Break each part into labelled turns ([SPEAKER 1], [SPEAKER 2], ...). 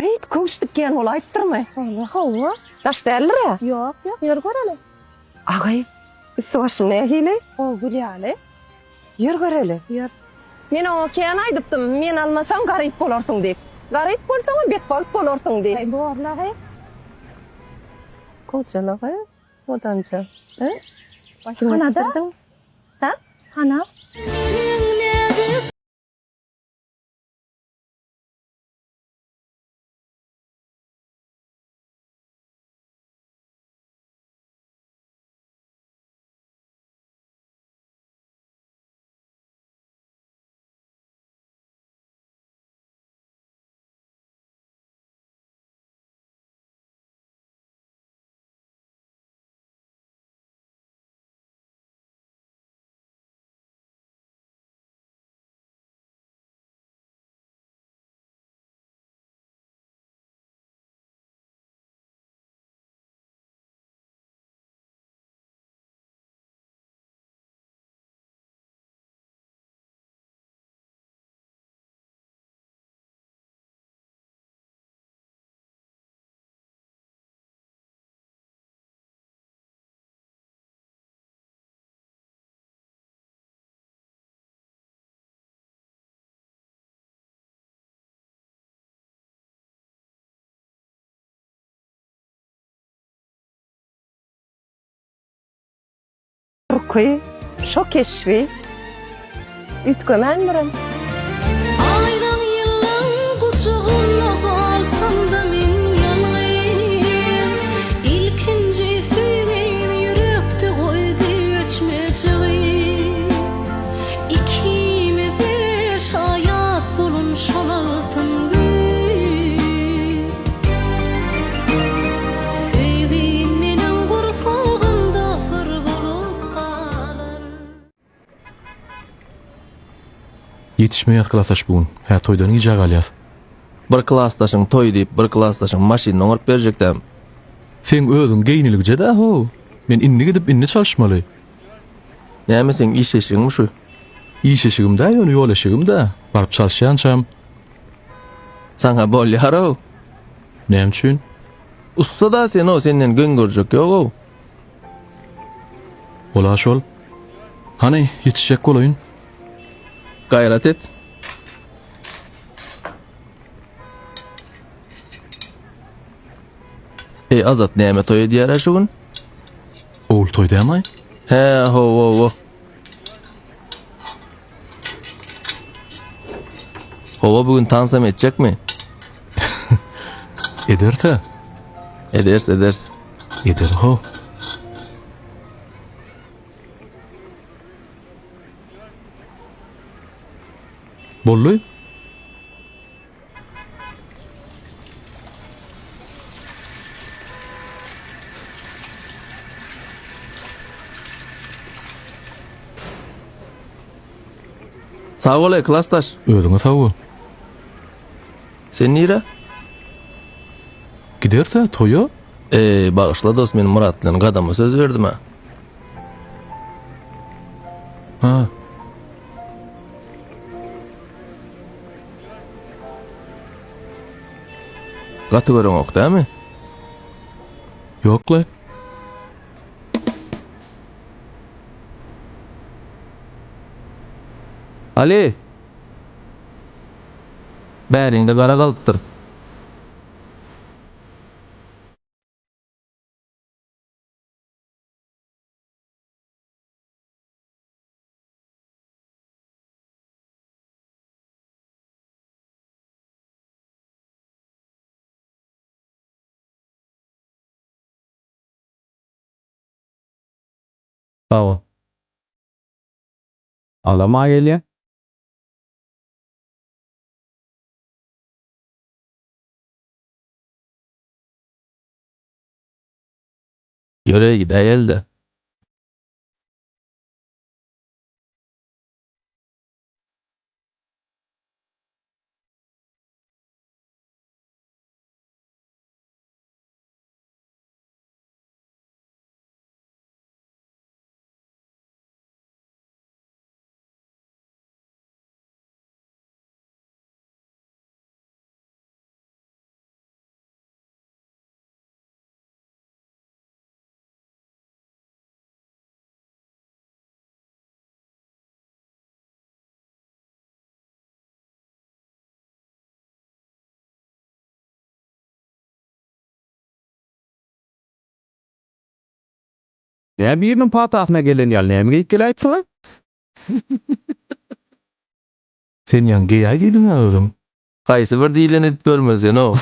[SPEAKER 1] Gyt, köwüş dikýän bolaýypdyrmy?
[SPEAKER 2] Hawa, hawa.
[SPEAKER 1] Daş däldir-ä?
[SPEAKER 2] Ýok, ýok, ýör göreli.
[SPEAKER 1] Agaý, üsti-başym nähili?
[SPEAKER 2] Gowy gül ýaly.
[SPEAKER 1] Ýör göreli.
[SPEAKER 2] Ýör.
[SPEAKER 1] Men oňa kän aýdypdym, meni almasaň garyp bolarsyň diýip. Garyp bolsaňam betbagt bolarsyň diýip.
[SPEAKER 2] Aý, borla-aý.
[SPEAKER 1] Gowjalagy, odança. Hä?
[SPEAKER 2] Hanada?
[SPEAKER 1] Hä?
[SPEAKER 2] Hana.
[SPEAKER 1] Durky, şo keşbi üýtgemändirem.
[SPEAKER 3] Aýlaň ýyllaň gujagynda galsamda men ýalňyz Ilkinji söýgim ýürekde goýdy öçmejegi Ikimize şaýat bolan şol altyn güýz Söýgim meniň gursagymda syr bolup galar.
[SPEAKER 4] Ýetişmeýäs klasdaş bu gün. Hä toýdan gijä galýas.
[SPEAKER 5] Bir klasdaşyň toýy diýip bir klasdaşyň maşynyny oňaryp berjekdäm.
[SPEAKER 4] Seň özüň geýniligje-dä how. Men indi gidip indi çalyşmaly.
[SPEAKER 5] Näme seň iş eşigiňmi şu?
[SPEAKER 4] Iş eşigim-dä ýöne ýol eşigim-dä. Baryp çalyşýançam.
[SPEAKER 5] Saňa bolýar-ow.
[SPEAKER 4] Näme üçin?
[SPEAKER 5] Ussa-da sen-ow senden geň görjek ýog-ow.
[SPEAKER 4] Ol-a şol. Hany, ýetişjek bolaýyn.
[SPEAKER 5] Gaýrat et. Eý, Azat näme toý edýär-ä şu gün?
[SPEAKER 4] Ogul toý dämaý?
[SPEAKER 5] Hä, hawa-wa. Hawa, bu gün tansam etjekmi?
[SPEAKER 4] Ederse.
[SPEAKER 5] Ederis, ederis.
[SPEAKER 4] Eder ho. Boldy.
[SPEAKER 5] Sag bol-eý, klasdaş.
[SPEAKER 4] Özüňe sag bol.
[SPEAKER 5] Sen nirä?
[SPEAKER 4] Gideris-ä, toýa.
[SPEAKER 5] Eý, bagyşla dost, men Myrat bilen Gadama söz berdim-ä.
[SPEAKER 4] Ha.
[SPEAKER 5] Gaty göreňok dämi?
[SPEAKER 4] Ýok-la.
[SPEAKER 5] Aly! Bäriňde gara galypdyr.
[SPEAKER 6] Sag bol. Alama gelýä.
[SPEAKER 5] Ýöre gidäýeli-dä.
[SPEAKER 6] Näme biriniň patasyna gelen ýaly näme geýip geläýipsiň-a?
[SPEAKER 4] Sen ýaňy geýäý diýdiň-ä özüň.
[SPEAKER 5] Haýsy bir diýleni edip görmezden-ow.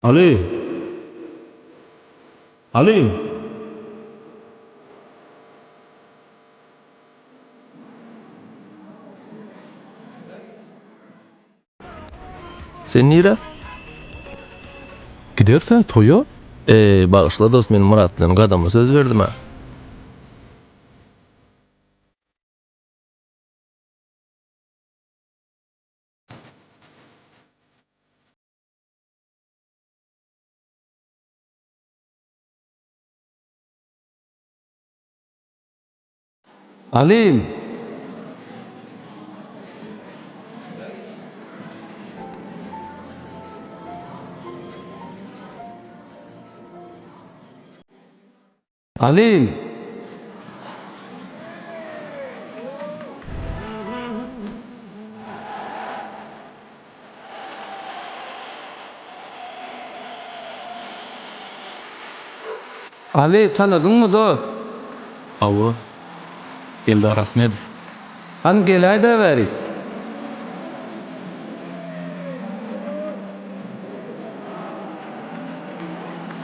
[SPEAKER 6] Aly! Aly!
[SPEAKER 5] Sen nirä?
[SPEAKER 4] Gideris-ä toýa.
[SPEAKER 5] Eý, bagyşla dost, men Myrat bilen gadama söz berdim-ä.
[SPEAKER 7] Alym! Alym! Aly, tanadyňmy dost?
[SPEAKER 4] Hawa. Eldar Ahmedow.
[SPEAKER 7] Hany geläý-dä bärik.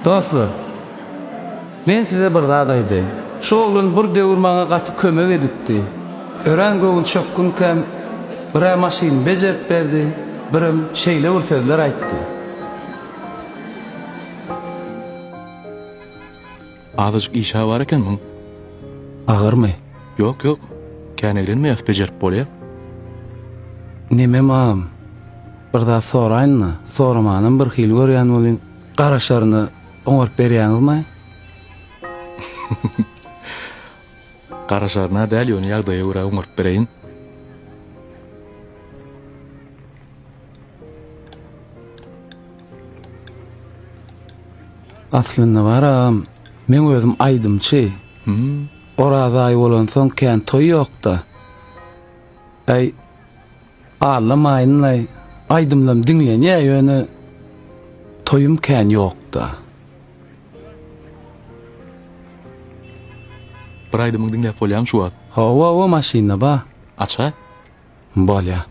[SPEAKER 7] Dostlar, men size bir zat aýdaýyn. Şu oglan bir döwür maňa gaty kömek edipdi. Örän göwünçökgünkäm, bir-ä maşynyny bejerip berdi, birem şeýle bir sözler aýtdy.
[SPEAKER 4] Azajyk işä bar eken muň.
[SPEAKER 7] Agyrmy?
[SPEAKER 4] Ýok, ýok. Kän eglenmeýäs, bejerip bolýa.
[SPEAKER 7] Neme mam? Bir zat soraýyn-da, soramanam birhili görýän welin, garaşaryny oňaryp berýäňizmi?
[SPEAKER 4] Garaşaryna däl, ýöne ýagdaýa görä oňaryp bereýin.
[SPEAKER 7] Aslynda bar agam, meň özüm aýdymçy. Oraz aýy bolansoň kän toý ýokda. Äý, aldamaýynlaý, aýdymlam diňlenýä ýöne toýum kän ýokda.
[SPEAKER 4] Bir aýdymyňy diňläp bolýamy şu wagt?
[SPEAKER 7] Hawa, hawa maşynda bar.
[SPEAKER 4] Açaý.
[SPEAKER 7] Bolýa.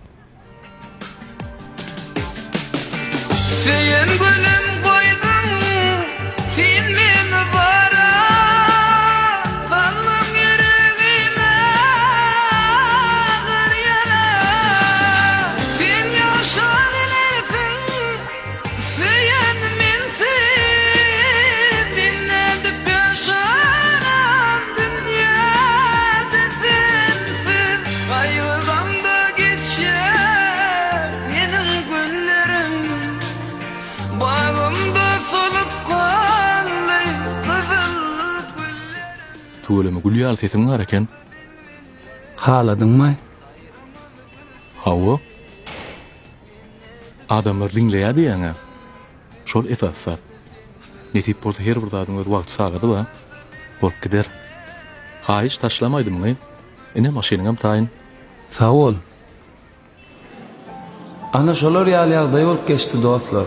[SPEAKER 8] Söýen gülüm goýduň sen meni bara Saldyň ýüregime agyr ýara Sen ýaşa bilersiň söýen mensiz Men nädip ýaşaram dünýäde sensiz Gaýgy-gamda geçýär meniň günlerim, Bagymda solup galdy gyzyl güllerim.
[SPEAKER 4] Tüweleme gül ýaly sesiň bar eken.
[SPEAKER 7] Haladyňmy?
[SPEAKER 4] Hawa. Adamlar diňleýär diýýäňä. Şol esasy zat. Nesip bolsa her bir zadyň öz wagty sagady bar. Bolup gider. Haýyş taşlama aýdymyňy. Ine maşynyňam taýyn.
[SPEAKER 7] Sag bol. Ana şolar ýaly ýagdaý bolup geçdi dostlar.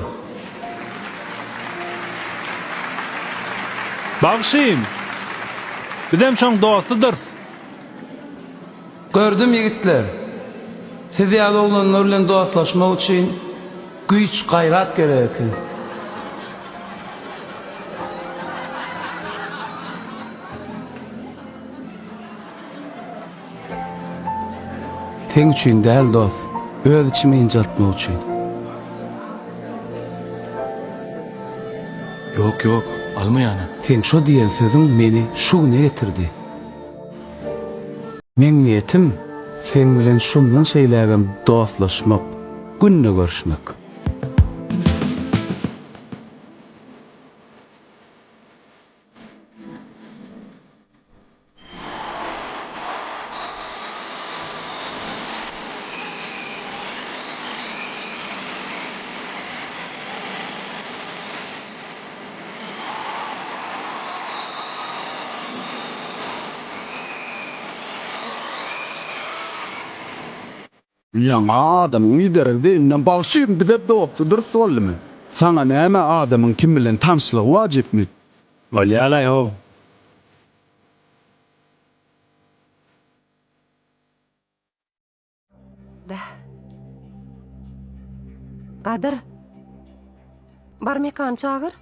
[SPEAKER 9] Bagşym! Bizem şoň dostudyrys.
[SPEAKER 7] Gördüm ýigitler. Siz ýaly oglanlar bilen dostlaşmak üçin güýç, gaýrat gerek eken. Seň üçin däl dost, öz içimi ynjaltmak üçin.
[SPEAKER 4] Ýok, ýok, alma ýana.
[SPEAKER 7] Seň şo diýen sözüň meni şu güne getirdi. Meň niýetim seň bilen şundan şeýlägem dostlaşmak, günde görüşmek.
[SPEAKER 6] Ýaňy adamyň iberegi deýinden bagşym bize dosty dürs boldumy? Saňa näme adamyň kim bilen tanşlygy wajypmy?
[SPEAKER 9] Bolýalaý how.
[SPEAKER 1] Bäh. Gadyr. Bar Mekany çagyr.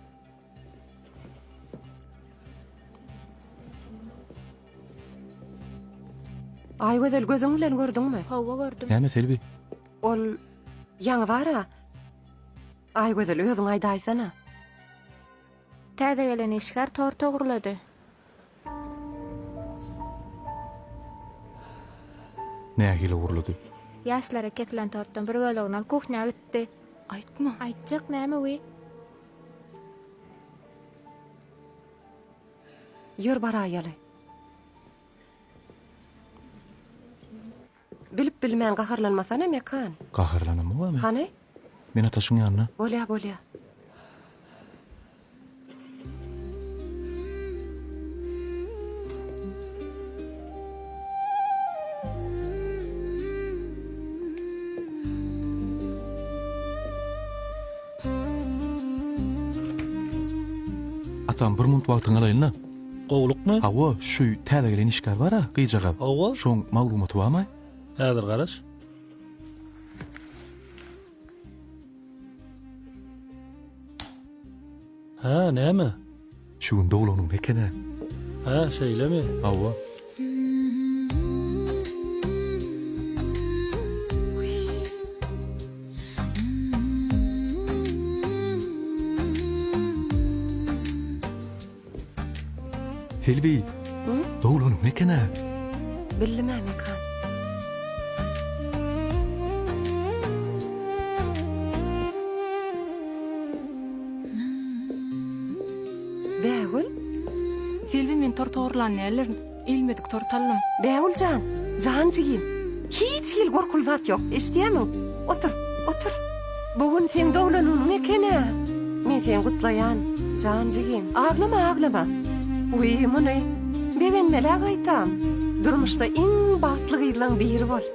[SPEAKER 1] Aýgözel gözüň bilen gördüňmi?
[SPEAKER 10] Hawa gördüm.
[SPEAKER 4] Näme Selbi?
[SPEAKER 1] Ol ýaňy bar-a. Aýgözel özüň aýdaýsana.
[SPEAKER 10] Täze gelen işgär tort ogurlady.
[SPEAKER 4] Nähili ogurlady?
[SPEAKER 10] Ýaşlara kesilen tortdan bir bölegini alyp kuhnýa gitdi.
[SPEAKER 3] Aýtma.
[SPEAKER 10] Aýtjak näme wi?
[SPEAKER 1] Ýör baraýaly. Bilip bilmän gaharlanmasana Mekan.
[SPEAKER 4] Gaharlanamogamy?
[SPEAKER 1] Hany?
[SPEAKER 4] Men Ataşyň ýanyna.
[SPEAKER 1] Bolýa bolýa.
[SPEAKER 4] Atam bir munt wagtyňy alaýynda.
[SPEAKER 9] Gowulykmy?
[SPEAKER 4] Hawa, şu täze gelen işgär bar-a, gyzjagaz.
[SPEAKER 9] Hawa.
[SPEAKER 4] Şoň maglumaty barmy?
[SPEAKER 9] Häzir garaş. Hä, näme?
[SPEAKER 4] Şu gün doglan güni eken-ä.
[SPEAKER 9] Hä, şeýlemi?
[SPEAKER 4] Hawa. Selbi, doglan eken-ä.
[SPEAKER 1] Bildim-ä Mekan. Bägül?
[SPEAKER 3] Selbi men tort ogurlan däldirin. Ilmedik tort aldym.
[SPEAKER 1] Bägül jan, jan jigim. Hiç hili gorkuly zat ýok, eşidýärmiň? Otur, otur. Bu gün seň doglan günüň eken-ä. Men seni gutlaýan, jan jigim. Aglama, aglama. Wiý, muny begenmel-ä gaýtam. Durmuşda iň bagtly gyzlaň biri bol.